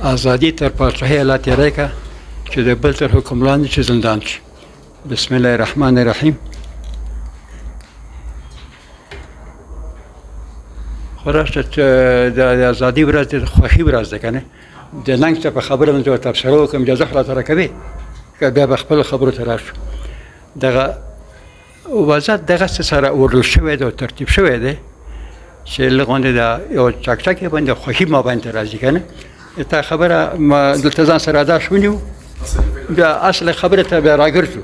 ازادي تر پاچاهۍ الله تېری که چې د بل تر حکم لاندې چې زندان شي. بسم الله الرحمن الرحیم. خو راشه چې د ازادي ورځ د خوښي ورځ ده که نه، د ننګ ته په خبره باندې ورته تبصره وکړم، اجازه خو راته راکوې که بیا به خپلو خبرو ته راشو. دغه وضعیت دغسې سره وړل شوی دی او ترتیب شوی دی چې لږ غوندې د یو چکچکې باندې خوښي ما باندې راځي که نه. تا خبره ما دلته ځان سره اداش ونیو، بیا اصل خبره ته بیا راګرځو.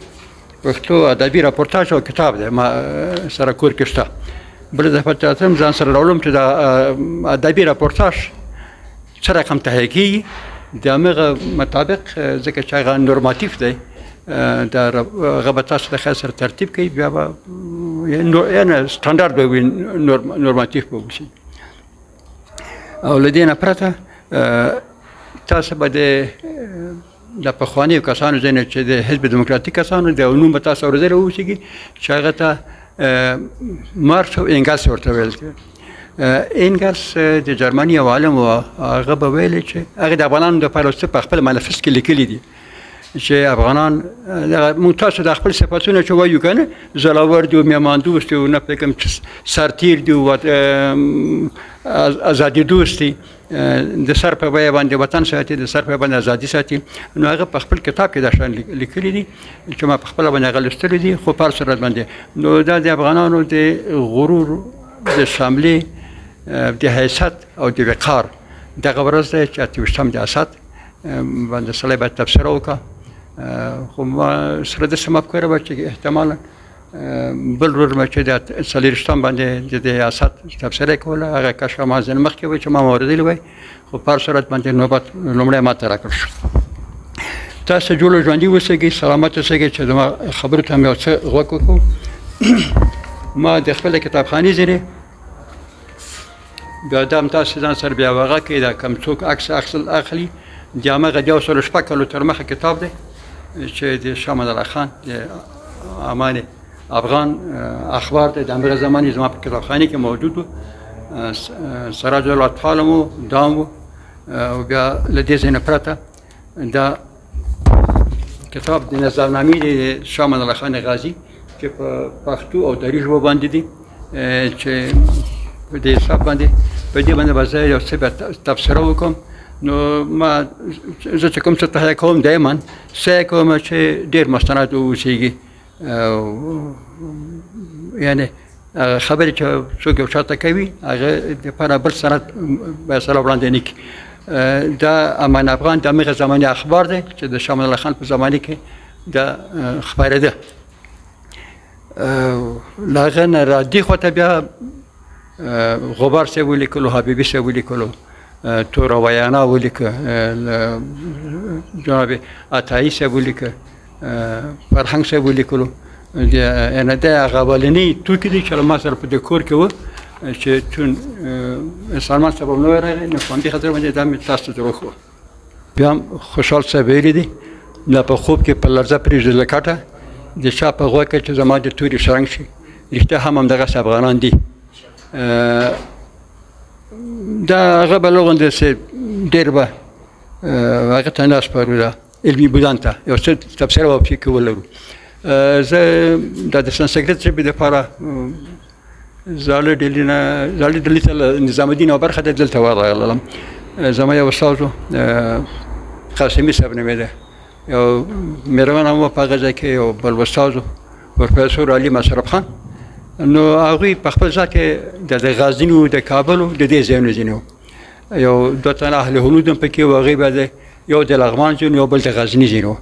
پښتو ادبي راپورتاژ او کتاب دی ما سره کور کې شته، بله دفعه چې راتلم ځان سره راوړم چې دا ادبي راپورتاژ څه رقم تهیه کېږي د همغه مطابق، ځکه چې هغه نورماتیف دی، دا هغه به تاسو د خیر سره ترتیب کوي، بیا به یعنې سټنډرډ به وي، نورماتیف به وشي. او له دې نه پرته تاسو به د پخوانیو کسانو ځینې چې د حزب دیموکراتیک کسانو د نوم به تاسو اورېدلی واوسېږي چې هغه ته مارکس او انګلس ورته ویل کېږي. انګلس د جرمني یو عالم و، هغه به ویل چې هغه د افغانانو دپاره څه په خپل منفس کې لیکلي دي چې افغانان دغه موږ تاسو د خپل صفتونه چې وایو که نه، زړور دي، مهمان دوست دي، نه پوهېږم چې سرتیر دي، ازادي دوست دي، د سر په بیه باندې وطن ساتي، د سر په بیه باندې ازادي ساتي. نو هغه په خپل کتاب کې دا شیان لیکلي دي چې ما په خپله باندې هغه لوستلي دي، خو په هر صورت باندې نو دا د افغانانو د غرور، د شاملې، د حیثیت او د وقار دغه ورځ دی چې 28 د اسد باندې سړی باید تبصره وکړه. خو ما سره داسې مفکوره وه چې احتمالاً بل ورور مې چې د 24 باندې د دې اسد تبصره کوله، هغه کشف ما ځینې مخکې وه چې ما اورېدلی وای، خو په هر صورت باندې نوبت لومړی ما ته راکړ شو. تاسو جوړ ژوندي اوسئ، سلامت اوسئ چې زما خبرو ته مې یو څه غوږ وکړو. ما د خپلې کتابخانې ځینې بیا دا هم تاسو ځان سره بیا هغه کې دا کم څوک عکس اخلي، د هماغه د 160 کالو تر مخه کتاب دی چې د شاه امان الله خان د امان افغان اخبار دی، د همغه زمانې زما په کتابخانې کې موجود و. سراج الاطفال هم و، دام و، او بیا له دې ځای نه پرته دا کتاب د نظرنامې دی د شاه امان الله خان غازي چې په پښتو او دري ژبو باندې دی، چې په دې حساب باندې په دې باندې به زه یو څه بیا تبصره وکړم. نو ما زه چې کوم څه تهیه کوم دایما سعی کوم چې ډېر مستند واوسېږي، یعنې هغه خبرې چې څوک یو چا ته کوي هغه دپاره بل سند باید سره وړاندې نه کړي. دا امان افغان د همغه زمانې اخبار دی چې د شاه امان الله خان په زمانې کې دا خپرېده. له هغه نه را دې خوا ته بیا غبار صاحب ولیکلو، حبیبي صاحب ولیکلو، توره ویانا ولیکه، جناب عطایي صاحب ولیکه، فرهنګ صاحب ولیکلو. یعنې دا هغه اولني توکي دي چې له ما سره په دې کور کې و چې چون سلمان صاحب هم نه وی راغی، نو په همدې خاطر باندې دا مې تاسو ته در وښوه. بیا هم خوشحال صاحب ویلي دي دا په خوب کې په لرزه پرېږدي له کټه د چا په غوږ کې چې زما د تورې شرنګ شي. رښتیا هم همدغسې افغانان دي. دا هغه به لږ غوندې چې ډېر به هغه ته نه سپارو، دا علمي بودان ته یو څه تبصره به پکې ولرو. زه دا د سنسکرت ژبې دپاره زاړه ډیلي نه زاړه ډیلي ته له نظام الدین یوه برخه ده دلته ورغلم. زما یو استاد و، قاسمي صاحب نومېده، یو مېرمن هم وه په هغه ځای کې، یو بل استاد و پروفیسور علي مشرف خان. نو هغوی په خپل ځای کې د غزني و، د کابل و، د دې ځایونو ځینې وو. یو دوه تنه اهل هنود هم پکې وو، هغوی به د یو د لغمان ځینې یو بل د غزني ځینې وو.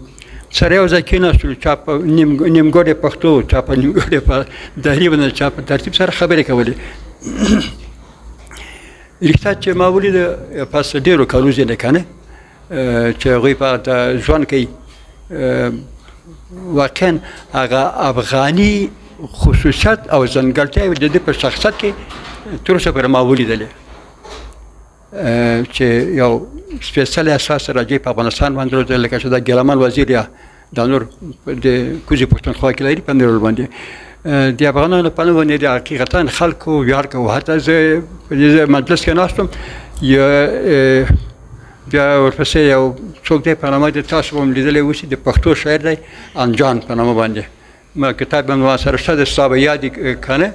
سره یو ځای کېناستلو، چا په نیمګړې پښتو، چا په نیمګړې دري باندې، چا په ترتیب سره خبرې کولې. رښتیا چې ما ولیده پس ډېرو کالو ځینې که نه چې هغوی په ژوند کوي، واقعا هغه افغاني خصوصیت او ځانګړتیاوې د ده په شخصیت کې تر اوسه پورې ما ولیدلې چې یو سپېڅلی احساس راځي په افغانستان باندې روزل، لکه چې دا ګیلهمن وزیر یا دا نور د کوزې پښتونخوا کې لري په نورو باندې د افغانانو په نوم باندې د حقیقتا خلکو ویاړ کوو. حتی زه په دې مجلس کې ناست وم، بیا ورپسې یو څوک دی په نامه د تاسو به هم لیدلی اوسي، د پښتو شاعر دی، انجان په نامه باندې. ما کتاب هم ما سره شته دی، ستا به یاد که نه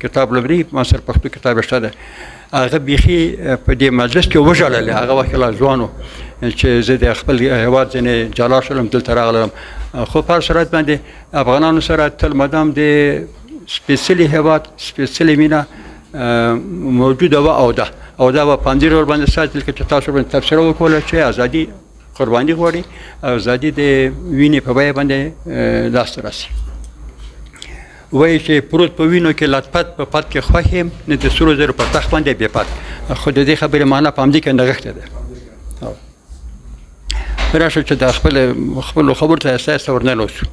کتاب لري، ما سره پښتو کتاب شته دی. هغه بیخي په دې مجلس کې وژړل. هغه وخت لا ځوان و چې زه د خپل هېواد ځینې جلا شولم، دلته راغلم. خو په هر صورت باندې افغانانو سره تل مدام د سپېڅلي هېواد سپېڅلې مینه موجوده وه او ده، او دا به په همدې ډول باندې ساتل که چې تاسو باندې تبصره وکوله چې ازادي قرباني غواړي، ازادي د وینې په بیه باندې لاسته راسي. وایي چې پروت په وینو کې لطپت په پت کې خوښ یم، نه د سرو زرو په تخت باندې بې پت. خو د دې خبرې معنا په همدې کې نغښتې ده. راشه چې د خپلو خبرو ته آهسته آهسته ورننوځو.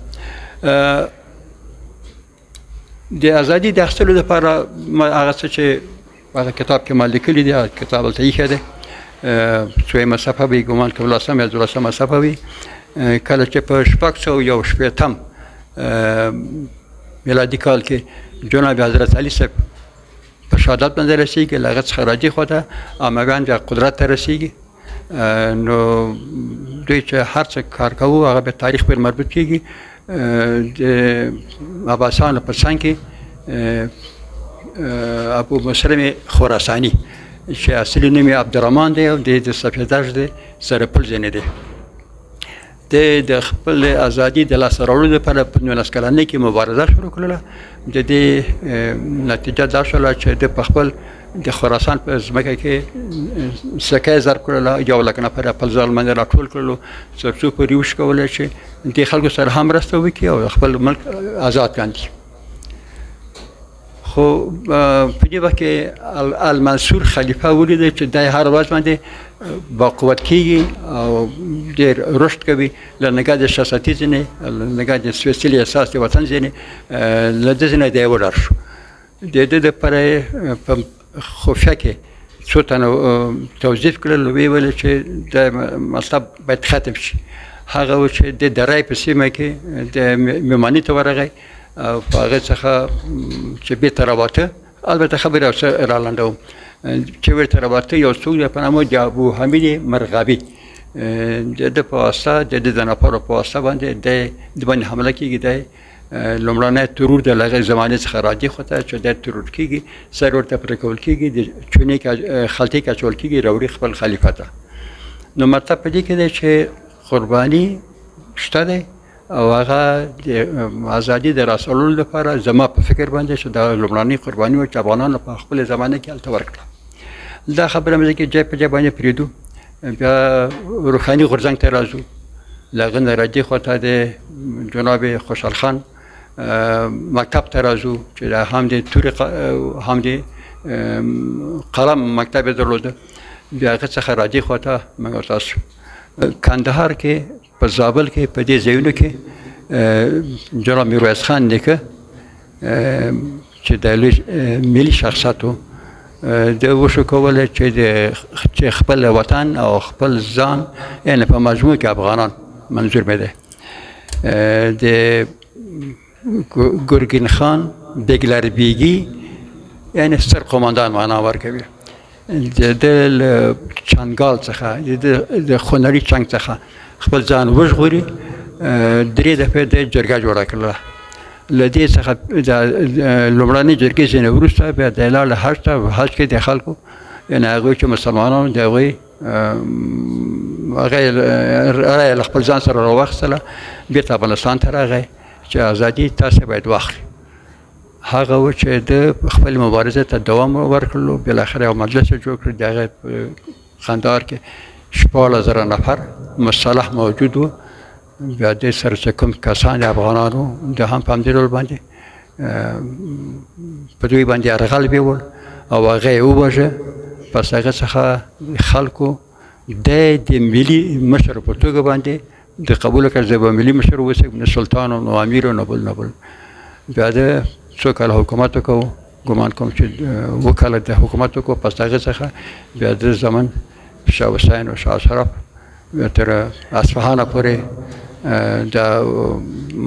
د ازادي د اخیستلو لپاره هغه څه چې هغه کتاب کې ما لیکلي دي، هغه کتاب هلته ایښی دی، څویمه صفحه به یې ګومان کوم لسمه یا دولسمه صفحه وي. کله چې په 661 میلادي کال کې جناب حضرت علي صاحب په شهادت باندې رسېږي، له هغه څخه راځي خواته امویان بیا قدرت ته رسېږي. نو دوی چې هر څه کار کوو هغه بیا تاریخ پورې مربوط کېږي. د عباسانو په څنګ کې ابو مسلم خراساني چې اصلي نوم یې عبدالرحمن دی او د سفیدش دی، سرپل ځینې دی، دی د خپل ازادي د لاسته راوړلو لپاره په 19 کلنۍ کې مبارزه شروع کړله. د دې نتیجه دا شوله چې ده په خپل د خراسان په ځمکه کې سکه یې ضرب کړله، 1 لک نفر یې خپل ځان باندې راټول کړلو تر څو پورې وشي کولی چې دې خلکو سره هم مرسته وکړي او خپل ملک ازاد کاندي. خو په دې وخت کې المنصور خلیفه ولیده چې دی هر ورځ باندې با قوت کېږي او ډېر رشد کوي، له نګاه د شخصیتي ځینې، له نګاه د سپېڅلي احساس د وطن ځینې، له ده ځینې دی وډار شو. د ده دپاره یې په خفیه کې څو تنه توظیف کړل، ویې ویل چې دا مطلب باید ختم شي. هغه و چې د درای په سیمه کې د میماني ته ورغی او په هغه څخه چې بېرته راوته، البته خبرې او څه رالنډوم، چې بېرته راوته یو څوک دی په نامه د ابو حمید مرغابي، د ده په واسطه، د ده د نفرو په واسطه باندې دی د باندې حمله کېږي. دی لومړنی ترور د هغې زمانې څخه راځي خو ته چې دی ترور کېږي، سر ورته پرې کول کېږي، د چونې خلطې کې اچول کېږي، راوړي خپل خلیفه ته. نو مطلب په دې کې دی چې قرباني شته دی او هغه د ازادي د راسولو لپاره زما په فکر باندې چې دا لومړنۍ قرباني وه چې افغانانو په خپلې زمانه کې هلته ورکړه. دا خبره مې ځکه ځای په ځای باندې پرېږدو. بیا روښاني غورځنګ ته راځو، له هغه نه راځي خوا ته د جناب خوشحال خان مکتب ته راځو چې دا هم د تورې هم د قلم مکتب یې درلوده. بیا هغه څخه راځي خوا ته موږ تاسو کندهار کې په زابل کې په دې ځایونو کې جناب میرویس خان نیکه چې د لوی ملي شخصیت و، ده وشو کولی چې خپل وطن او خپل ځان، یعنې په مجموع کې افغانان منظور مې دی، د ګرګین خان بیګلربیګي یعنې ستر قومندان معنا ورکوي، د ده له چنګال څخه، د ده د خونړي چنګ څخه خپل ځان وژغوري. 3 دفعې د جرګه جوړه کړله. له دې څخه د لومړنۍ جرګې ځینې وروسته بیا د لاړ حج ته، حج کې د خلکو یعنې هغوی چې مسلمانانو د هغوی هغه رایه له خپل ځان سره راواخیستله، بېرته افغانستان ته راغی چې ازادي تاسې باید واخلي. هغه و چې ده خپلې مبارزې ته دوام ورکړلو. بالاخره یو مجلس یې جوړ کړ، د هغې په قندهار کې 16,000 نفر مصطلح موجود و. بیا دې سره چې کوم کسان افغانان وو، ده هم په همدې ډول باندې په دوی باندې یرغل بیوړ او هغه یې وواژه. پس هغه څخه خلکو دی د ملي مشر په توګه باندې د قبول کړ، زه به ملي مشر واوسم، نه سلطان و، نه امیر و، نه بل نه بل. بیا ده څو کاله حکومت وکړو، ګومان کوم چې 7 کاله د حکومت وکړو. پس هغه څخه بیا د زمن شاه حسین او شاه اشرف تر اصفهانه پورې د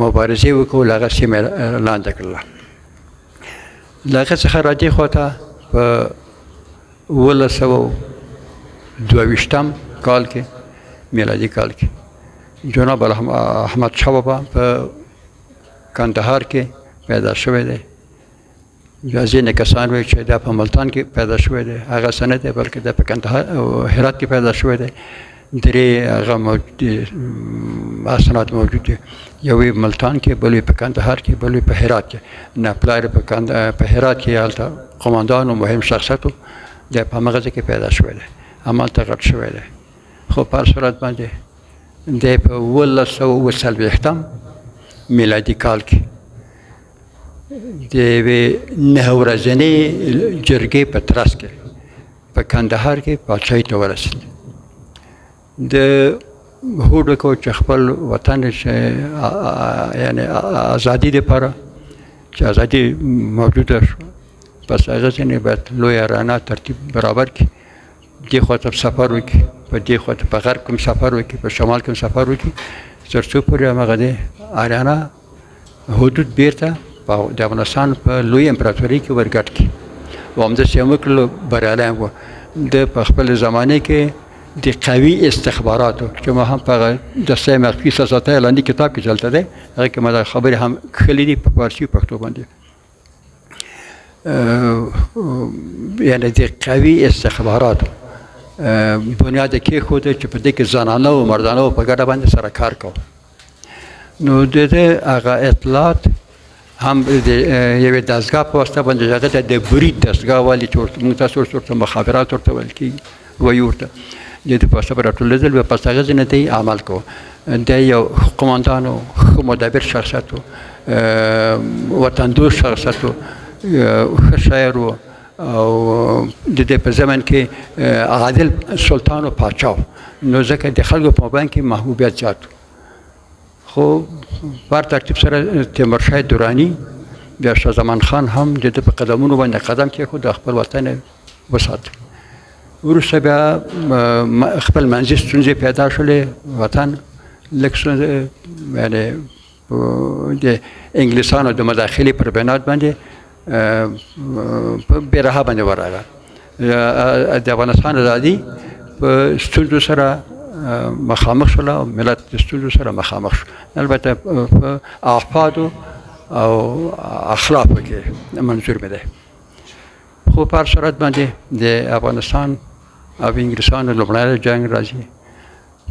مبارزې وکړو، له هغه سیمه لاندې کړله. له هغه څخه را دې خوا ته په 1722 کال کې، میلادي کال کې، جناب احمد شاه بابا په کندهار کې پیدا شوی دی. بیا ځینې کسان وایي چې دا په ملتان کې پیدا شوی دی، هغه څه نه دی، بلکې دا په کندهار او هرات کې پیدا شوی دی. درې هغه موجود دي، اسناد موجود دي، یو یې ملتان کې، بل یې په کندهار کې، بل یې په هرات کې. نه، پلار یې په هرات کې هلته قومندان او مهم شخصیت و، دی په هماغه ځای کې پیدا شوی دی، همالته غټ شوی دی. خو په هر صورت باندې دی په 1747 میلادي کال کې د یوې 9 ورځنۍ جرګې په ترڅ کې په کندهار کې پاچاهۍ ته ورسېد. د هوډ وکړ چې خپل وطن چې یعنې ازادي دپاره چې ازادي موجوده شوه، پس هغه ځینې باید لویه رڼا ترتیب برابر کړي، دې خوا ته سفر وکړي، په دې خوا ته په غرب کې هم سفر وکړي، په شمال کې هم سفر وکړي، تر څو پورې هماغه د اریانا حدود بیرته د افغانستان په لوی امپراتورۍ کې ورګډ کړي. او همداسې یې وکړل، بریالی هم و. ده په خپلې زمانې کې د قوي استخباراتو چې ما هم په هغه دسته مخفي سزاته لاندې کتاب کې چلته دی، هغه کې ما دا خبرې هم کښلې دي په فارسي پښتو باندې. یعنې د قوي استخباراتو بنیاد یې کېښود چې په دې کې زنانه او مردانه په ګډه باندې سره کار کوو. نو د ده هغه اطلاعات هم د یوې دستګاه په واسطه باندې، هغه ته د برید دستګاه والي چې ورته موږ تاسو ورته مخابرات ورته ویل کېږي، وایي ورته، د دې په واسطه به راټولېدل، بیا پس هغه ځینې دی عمل کوو. دی یو ښه قومندان و، ښه مدبر شخصیت و، وطندوست شخصیت و، ښه شاعر و، او د دې په زمن کې عادل سلطان و پاچا و، نو ځکه د خلکو په مابین کې محبوبیت زیات و. خو په هر ترتیب سره تیمورشاه دراني بیا شاه زمان خان هم د ده په قدمونو باندې قدم کېښود، د خپل وطن یې وساته. وروسته بیا خپل منځي ستونزې پیدا شولې، وطن لږ ستونزې یعنې د انګلیسانو د مداخلې پر بنیاد باندې په بې رها باندې ورغله. د افغانستان ازادي په ستونزو سره مخامخ شوله او ملت د ستونزو سره مخامخ شو، البته په افادو او اخلافو کې منظور مې دی. خو په هر صورت باندې د افغانستان او انګلیسانو لومړی جنګ راځي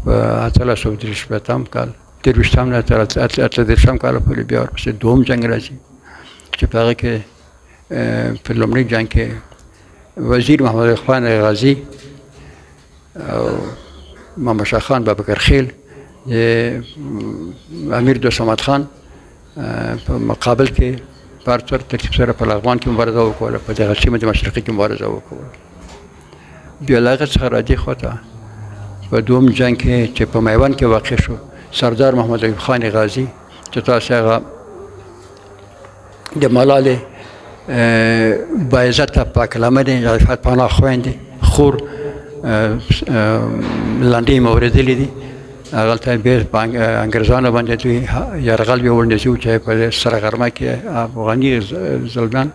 په 1863 کال، 23 نه تر 38 کال پورې، بیا ورپسې دوم جنګ راځي چې په هغه کې په لومړي جنګ کې وزیر محمد خان غازي او محمد شاه خان بابکر خیل د امیر دوست محمد خان په مقابل کې په هر ترتیب سره په لغمان کې مبارزه وکوله، په دغه سیمه د مشرقي کې مبارزه وکوله. بیا له هغه څخه را دې خوا ته په دوم جنګ کې چې په میوند کې واقع شو، سردار محمد ایوب خان غازي چې تاسو هغه د ملالې باعزته پاکلمنې عفت پناه خویندې خور لنډۍ مې اورېدلې دي، هغلته بیا په انګرېزانو باندې دوی یرغل یې نږدې و چې په سره غرمه کې افغاني زلمیان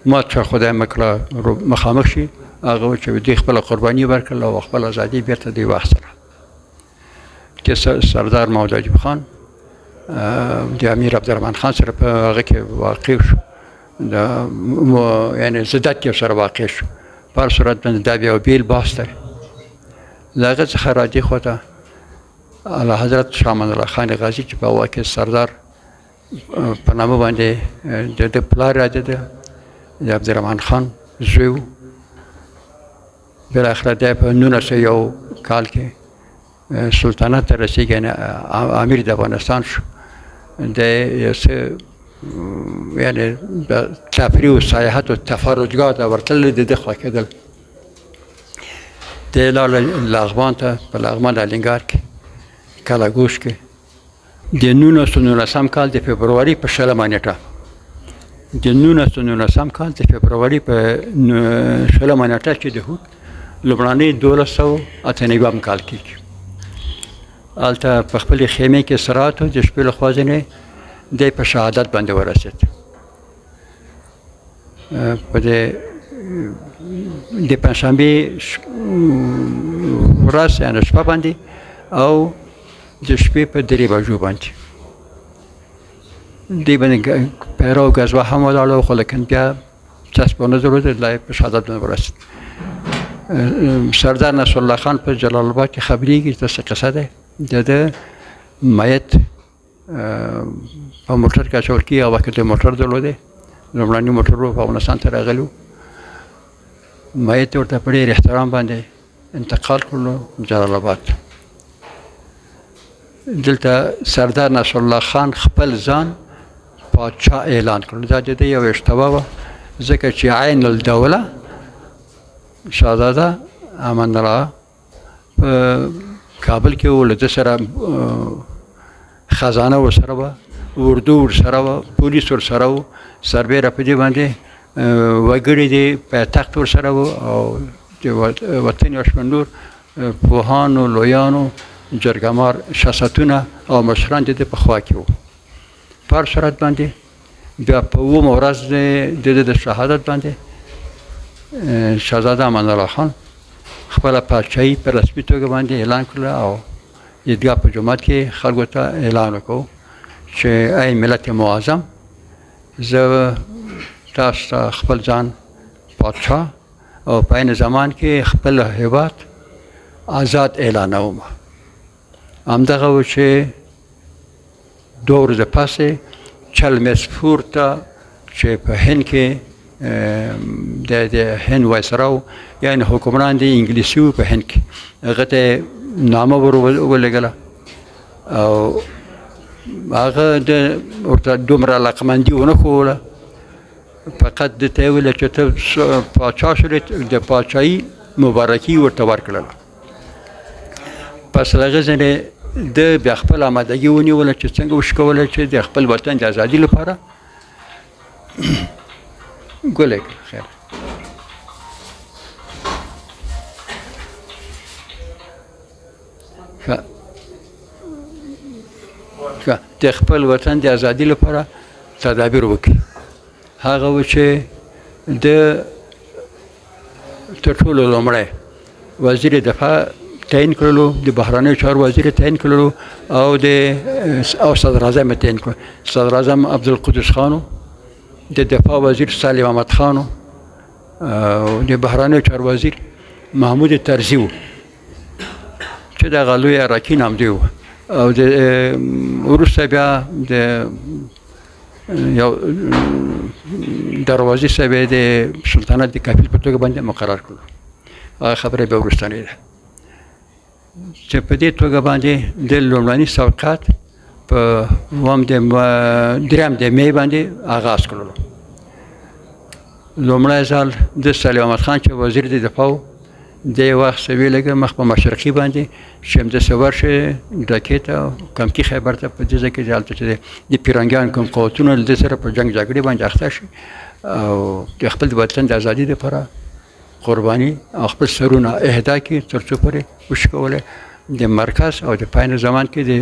مات شو، خدای مه کړه مخامخ شي، هغه چې دوی خپله قرباني ورکړله او خپله ازادي بېرته دوی واخیستله. چې سردار محمد عجیب خان د امیر عبدالرحمن خان سره په هغه کې واقع شو، د یعنې ضدت کې سره واقع شو. په هر صورت باندې دا بیا بېل بحث دی. له هغه څخه را دې خوا ته اعلیحضرت شاه امان الله خان غازي چې په هغه کې سردار په نامه باندې د ده پلار یادېده، د عبدالرحمن خان زوی و. بالاخره دی په 1901 کال کې سلطنت ته رسېږي، یعنې امیر د افغانستان شو. دی یو څه یعنې د تفریح و سیاحت و تفرجګاه ته ورتلل، د ده خوښېدل. دی لاړ لغمان ته، په لغمان الینګار کې کلاګوش کې د 1919 کال د فبروري په 20 نېټه، د 1919 کال د فبروري په 20 نېټه چې د حوت لومړنۍ 1298 کال کېږي، هلته په خپلې خیمې کې سرات و، د شپې له خوا ځینې دی په شهادت باندې ورسېد. په دې د پنجشنبې ورځ یعنې شپه باندې او د شپې په 3 بجو باندې دې باندې پیرو ګزوه هم ولاړه، خو لیکن بیا چسپ ونه درلوده، لا یې په شهادت باندې ورسېد. سردار نصرالله خان په جلال آباد کې خبرېږي چې داسې قصه ده، د ده میت په موټر کې اچول کېږي. هغه وخت کې موټر درلودی، لومړني موټر و، په افغانستان ته راغلی و. میت ورته په ډېر احترام باندې انتقال کړلو جلال آباد. دلته سردار نصرالله خان خپل ځان پادشاه اعلان کړ. دا د ده یو اشتباه وه، ځکه چې عین الدوله شهزاده امان الله په کابل کې و، له ده سره خزانه ورسره وه، اردو ورسره وه، پولیس ورسره و، سربېره په دې باندې وګړي د پایتخت ورسره و او د وطن یو شمېر نور پوهانو، لویانو، جرګمار شخصیتونه او مشران د ده په خوا کې وو. په هر صورت باندې بیا په اوومه ورځ د ده د شهادت باندې شهزاده امان الله خان خپله پاچاهي په رسمي توګه باندې اعلان کړله او عیدګاه په جومات کې خلکو ته اعلان وکړو چې ای ملت معظم، زه تاسو ته خپل ځان پادشاه او په عین زمان کې خپل هیواد آزاد اعلانوم. همدغه و چې 2 ورځې پس چلمسفور ته چې په هند کې د هند وایسرا و، یعنې حکمران دی انګلیسي و په هند کې، هغه ته نامه ور ولېږله او هغه د ورته دومره علاقمندي ونه ښووله، فقط ده ته یې وویل چې ته پاچا شولې، د پاچاهي مبارکي ورته ورکړله. پس له هغه ځینې ده بیا خپله آمادګي ونیوله چې څنګه وشي کولی چې د خپل وطن د ازادي لپاره ګلی کړه. خیر ښه د خپل وطن د ازادي لپاره تدابیر وکړي. هغه و چې د تر ټولو لومړی وزیر دفاع تعیین کړلو، د بهرنیو چارو وزیر تعیین کړلو او د او صدراعظم یې تعیین کړ. صدراعظم عبدالقدوس خان و، د دفاع وزیر سالم احمد خان و، او د بهرنیو چارو وزیر محمود طرزي و چې دغه لوی عراقي نامدی و. او د وروسته بیا د یو دروازې صاحب یې د سلطنت د کفیل په توګه باندې مقرر کړو. هغه خبره بیا وروستنۍ ده چې په دې توګه باندې د لومړني سوقات په اووم د دریم د می باندې آغاز کړلو. لومړی ځل د سلیم احمد خان چې وزیر د دفاع و، دی وخت سوي لږه مخ په مشرقي باندې چې همداسې ورشي ډکې ته کمکي خیبر ته، په دې ځای کې چې هلته چې د پیرنګیان کوم قوتونه له ده سره په جنګ جګړې باندې اخته شي او د خپل وطن د ازادي دپاره قرباني او خپل سرونه اهدا کړي تر څو پورې وشي کولی د مرکز او د پاین زمان کې د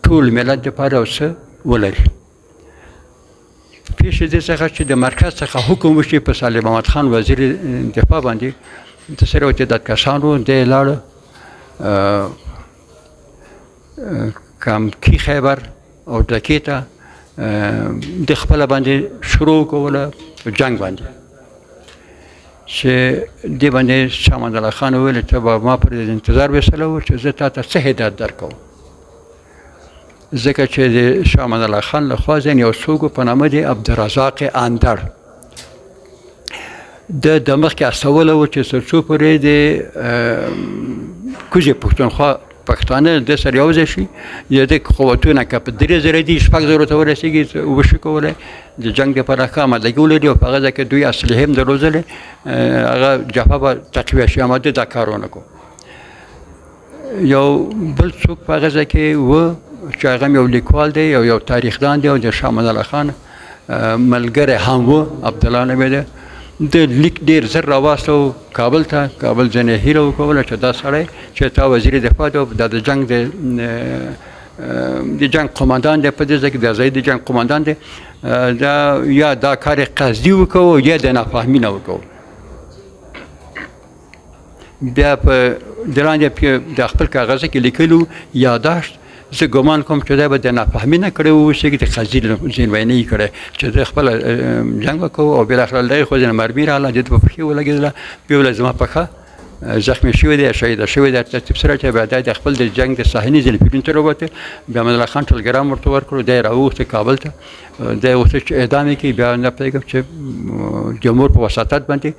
ټول ملت دپاره یو څه ولري. پېښې دې څخه چې د مرکز څخه حکم وشي په صالح محمد خان وزیر دفاع باندې د سره یو تعداد کسان وو، دی لاړ کمکي خیبر او ډکې ته د خپله باندې شروع کوله په جنګ باندې چې دې باندې شاه امان الله خان وویل ته به ما پر انتظار ویستلی و چې زه تا ته څه هدایت درکوم، ځکه چې د شاه امان الله خان له خوا ځینې یو څوک په نامه د عبدالرزاق اندړ د د مخکې استولی و چې تر څو پورې د کوزې پښتونخوا پښتانه د سره یو ځای شي، د دې قوتونه که په 3000 دي 6000 ته ورسېږي وشي کولی د جنګ دپاره ښه آمادګي ولري او په هغه ځای کې دوی اسلحې هم درلودلې، هغه جبهه به تقویه شي. اما ده دا کار ونه کړو. یو بل څوک په هغه ځای کې و چې هغه هم یو لیکوال دی او یو تاریخدان دی او د شاه امان الله خان ملګری هم و، عبدالله نومېده. د لیک ډېر زر راواستو کابل ته، کابل ځینې هیله وکوله چې دا سړی چې تا وزیر دفاع دی دا د جنګ د جنګ قومندان دی، په دې ځای کې د ازادي د جنګ قومندان دی، دا یا دا کار قصدي وکړو یا د نافهمي نه وکړو. بیا په دلاندې د خپل کاغذ کې لیکلو یاداشت، زه ګمان کوم چې دا به د نافهمي نه کړی و چې د قضیې ځین وینې یې کړی چې زه خپله جنګ وکړو او بالاخره له دغې خو ځینې مرمي راغله، د ده په پښې ولګېدله، بیا ویل زما پښه زخمي شوې ده، شهیده شوې ده. ترتیب سره چې بیا د خپل د جنګ د صحنې ځینې پیرون ته راووته، بیا امان الله خان ټلګرام ورته ورکړو، دی راوغوښته کابل ته، دی غوښته چې اعدام یې کړي. بیا نه پوهېږم چې د مور په وساطت باندې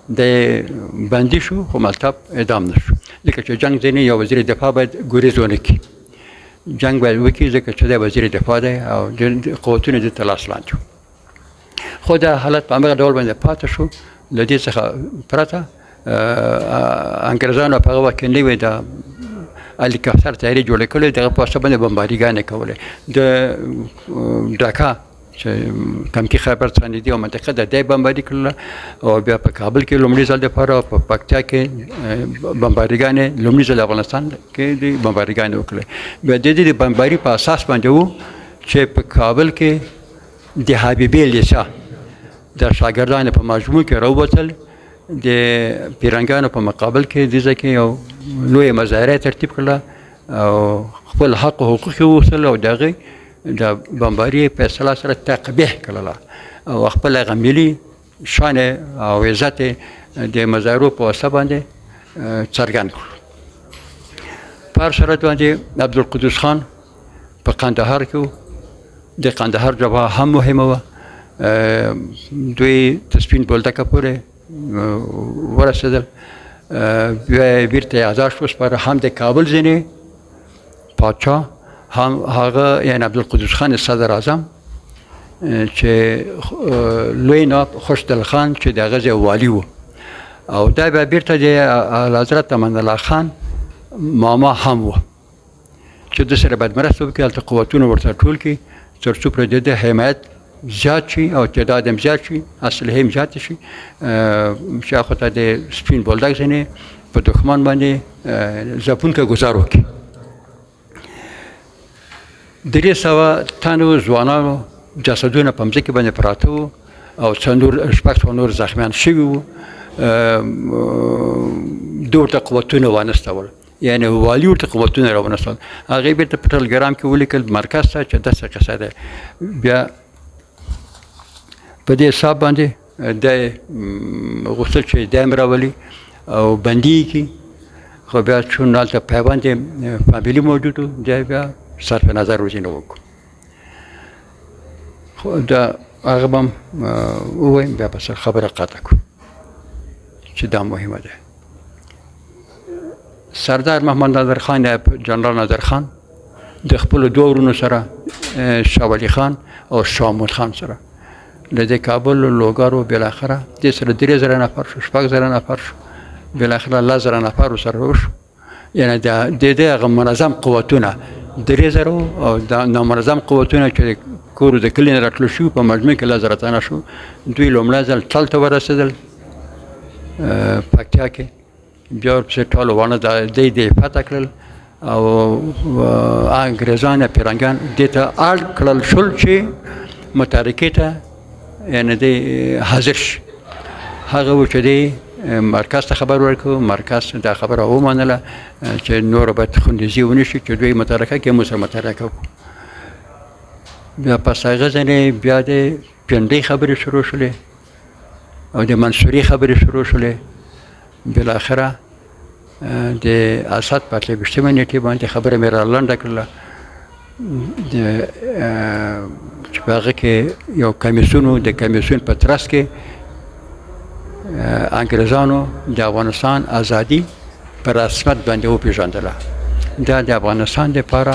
دی بندي شو، خو ملتاب اعدام نه شو، ځکه چې جنګ ځینې یو وزیر دفاع باید ګریز ونه کړي، جنګ باید وکړي، ځکه چې دی وزیر دفاع دی او قوتونه د ته لاس لاندې. خو دا حالت په همغه ډول باندې پاتې شو. له دې څخه پرته انګریزانو په هغه وخت کې نوې د هلیکاپتر طیارې جوړې کړې، دغه په واسطه باندې بمباریګانې کولې. د ډاکا چې کمکي خیبر څخه نږدې یوه منطقه ده، دی بمباري کړله او بیا په کابل کې لومړي ځل دپاره په پکتیا کې بمباریګانې لومړي ځل افغانستان کې د بمباریګانې وکړې. بیا د دې د بمباري په اساس باندې و چې په کابل کې د حبیبې لیسه د شاګردانو په مجموع کې راووتل، د پیرنګانو په مقابل کې دې ځای کې یو لویه مظاهره ترتیب کړله او خپل حق او حقوق یې وغوښتل او د هغې د بمباري فیصله سره تقبیح کړله او خپل هغه ملي شان او عزت د مظاهرو په واسطه باندې څرګند کړ. په هر صورت باندې عبدالقدوس خان په قندهار کې و، د قندهار جبهه هم مهمه وه. دوی تر سپین بولدکه پورې ورسېدل، بیا یې بېرته یاداشت وسپاره، هم د کابل ځینې پاچا هم هغه یعنی عبدالقدوس خان صدر اعظم چې لوی ناب خوشدل خان چې د هغه ځای والي و، او دا بیا بېرته د اعلیحضرت امان الله خان ماما هم و چې ده سره باید مرسته وکړي، هلته قوتونه ورته ټول کړي تر څو پرې د ده حمایت زیات شي او تعداد هم زیات شي، اسلحې هم زیاتې شي، چې هغه ته د سپین بولدک ځینې په دښمن باندې ځپونکی ګوزار وکړي. 300 تنو ځوانانو جسدونه په مځکې باندې پراته وو او 600 نور زخمیان شوي وو. ده ورته قوتونه وانستول، یعنی والي ورته قوتونه راونستول. هغې بېرته په ټلګرام کې ولیکل مرکز ته چې داسې قصه ده. بیا په دې حساب باندې دی غوښتل چې دی هم راولي او بندي یې کړي، خو بیا چون هلته پیوند فامیلي موجود و، دی بیا صرف نظر ورځینې وکړو. خو دا هغه به هم ووایم، بیا به سره خبره قطع کړو چې دا مهمه ده. سردار محمد نادر خان یا جنرال نادر خان د خپلو دوو ورونو سره شاه ولي خان او شاه محمود خان سره له دې کابل لوګر و بالاخره دې سره 3000 نفر شو، 6000 نفر شو، بالاخره 10000 نفر ورسره وشو. یعنی د دې هغه منظم قوتونه 3000 او د نامنظم قوتونه چې کور د کلي نه راتلو شو په مجموع کې 10000 تنه شو. دوی لومړی ځل ټل ته ورسېدل پکتیا کې، بیا ورپسې ټول وانه دی دی فتح کړل او انګریزان یا پیرنګیان دې ته اړ کړل شول چې متارکې ته یعنی دی حاضر شي. هغه و چې دی مرکز ته خبر ورکړو، مرکز دا خبره ومنله چې نور باید خونریزي ونه شي، چې دوی متارکه کې موږ سره متارکه وکړو. بیا پس هغه ځینې بیا د پنډۍ خبرې شروع شولې او د منصوري خبرې شروع شولې. بالاخره د اسد په 28مې نېټې باندې خبره مې را لنډه کړله، د چې په هغه کې یو کمیسیون و، د کمیسیون په ترڅ کې انګریزانو د افغانستان ازادي په رسمیت باندې وپېژندله. دا د افغانستان دپاره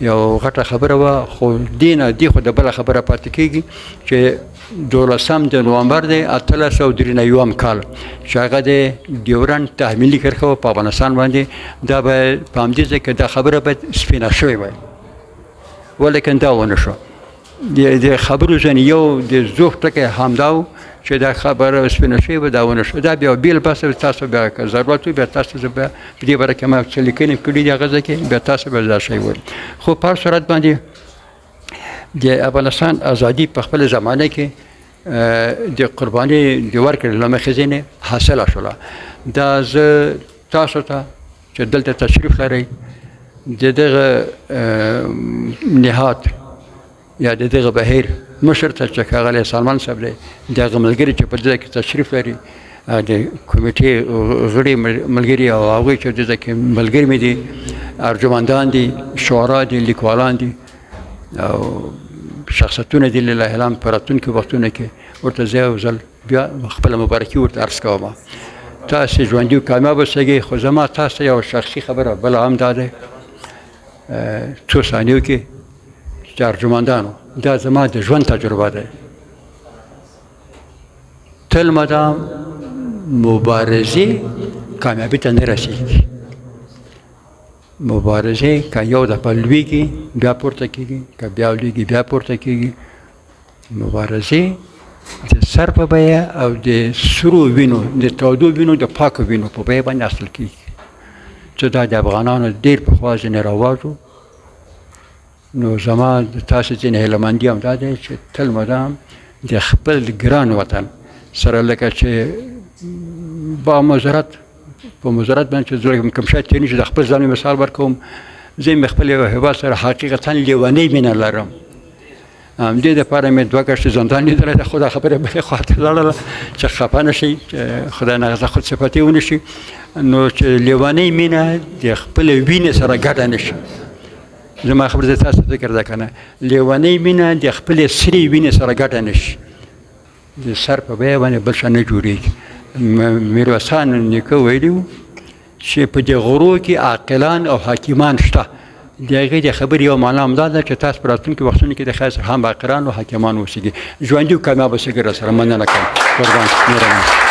یو غټه خبره وه، خو دې نه دې خو د بله خبره پاتې کېږي چې 12 د نوامبر دی 1893 کال چې هغه د ډیورنډ تحمیلي کرښه وه په افغانستان باندې، دا به په همدې ځای کې دا خبره باید سپینه شوې وای، ولیکن دا ونه شو. د خبرو ځینې یو د ضعف ټکی همدا و چې دا خبره سپینه شوې وه، دا ونه شو. دا بیا بېل بحث دی، تاسو بیا که ضرورت وي بیا تاسو زه بیا په دې باره کې ما څه لیکنې کړي دي هغه ځای کې بیا تاسو به دا شی ووایي. خو په هر صورت باندې د افغانستان ازادي په خپله زمانه کې د قرباني د ورکړې له مخې ځینې حاصله شوله. دا زه تاسو ته چې دلته تشریف لرئ، د دغه نهاد یا د دغه بهیر مشر ته چې ښاغلی سلمان صاحب دی، د هغه ملګري چې په دې کې تشریف لري، د کمیټې غړي ملګري او هغوی چې دې کې ملګري مې دي، ارجمندان دي، شعرا دي، لیکوالان دي او شخصیتونه دي، لله الحمد په راتلونکو وختونو کې ورته زه یو ځل بیا خپله مبارکي ورته عرض کوم. تاسې ژوندي او کامیاب اوسئ. خو زما تاسو ته یوه شخصي خبره بله هم دا دی، څو ثانیو کې چې ارجمندانو، دا زما د ژوند تجربه ده، تل مدام مبارزې کامیابي ته نه رسېږي. مبارزې که یو دفعه لویږي بیا پورته کېږي، که بیا لویږي بیا پورته کېږي. مبارزې د سر په بیه او د سرو وینو، د تودو وینو، د پاکو وینو په بیه باندې اخیستل کېږي، چې دا د افغانانو ډېر پخوا ځینې رواج و. نو زما د تاسو ځینې هیله مندي هم دا دی چې تل مدام د خپل ګران وطن سره، لکه چې با مزرت په مزرت باندې چې زه کوم شی تېر نه شي، د خپل ځان مثال ورکوم، زه مې خپل یو هېواد سره حقیقتا لیونۍ مینه لرم. همدې دپاره مې دوه ګشتې زندان لیدلی دی، خو دا خبره بلې خوا ته لاړله چې خفه نه شي، چې خدای نه خود صفتي ونه شي. نو چې لیونۍ مینه د خپلې وینې سره ګډه نه شي، زما خبره د تاسو فکر ده که نه، لیونۍ مینه د خپلې سرې وینې سره ګډه نه شي، د سر په بیه باندې بل څه نه جوړېږي. میرویس خان نیکه ویلي وو چې په دې غرو کې عاقلان او حاکمان شته. د هغې د خبرې یو معنا هم دا ده چې تاسو په راتلونکو وختونو کې د خیر سره هم عاقلان او حاکمان اوسېږي. ژوندي او کامیاب اوسېږئ. را سره مننه کوم. قربان، مهربان.